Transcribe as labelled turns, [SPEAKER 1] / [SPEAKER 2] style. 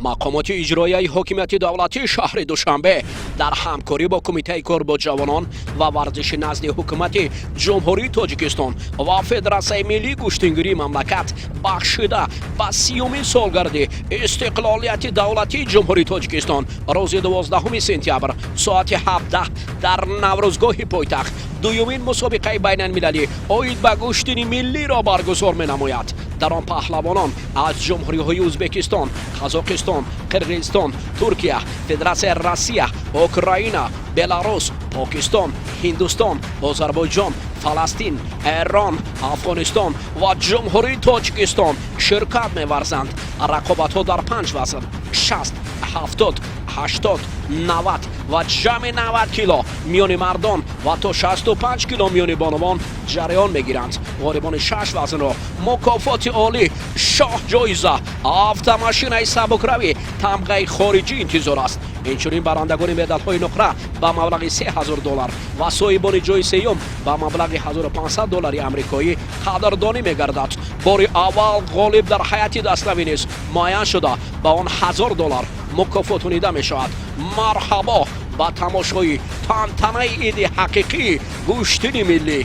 [SPEAKER 1] Мақомоти иҷроияи ҳокимияти давлатии шаҳри Душанбе дар ҳамкорӣ бо Кумитаи кор бо ҷавонон ва варзиши назди Ҳукумати Ҷумҳурии Тоҷикистон ва Федератсияи миллии гӯштингирии мамлакат, бахшида ба 30-умин солгарди истиқлолияти давлатии Ҷумҳурии Тоҷикистон, рӯзи 12 сентябр соати 17 дар Наврӯзгоҳи пойтахт дуюмин мусобиқаи байналмилалӣ оид ба гӯштини миллиро баргузор менамояд. Дар он паҳлавонон аз ҷумҳуриҳои Ӯзбекистон, Қазоқистон, Қирғизистон, Туркия, Федератсияи Россия, Украина, Беларус, Покистон, Ҳиндустон, Озарбойҷон, Фаластин, Эрон, Афғонистон ва Ҷумҳурии Тоҷикистон ширкат меварзанд. Рақобатҳо дар панҷ вазн: 60, 70, 80, 90 ва ҷамъи 90 кило миёни мардон ва то 65 кило миёни бонувон ҷараён мегиранд. Ғолибони шаш вазнро мукофоти олӣ, шоҳ ҷоиза, автомашинаи сабукравӣ тамғаи хориҷӣ интизор аст. Инчунин барандагони медалҳои нуқра ба маблағи 3000 доллар ва соҳибони ҷои сеюм ба маблағи 1500 доллари амрикоӣ қадрдонӣ мегардад. Бори аввал ғолиб дар ҳайати даставӣ низ муайян шуда, ба он 1000 доллар мукофотонида мешавад. Марҳабо ба тамошои тантанаи иди ҳақиқии гӯштини миллӣ!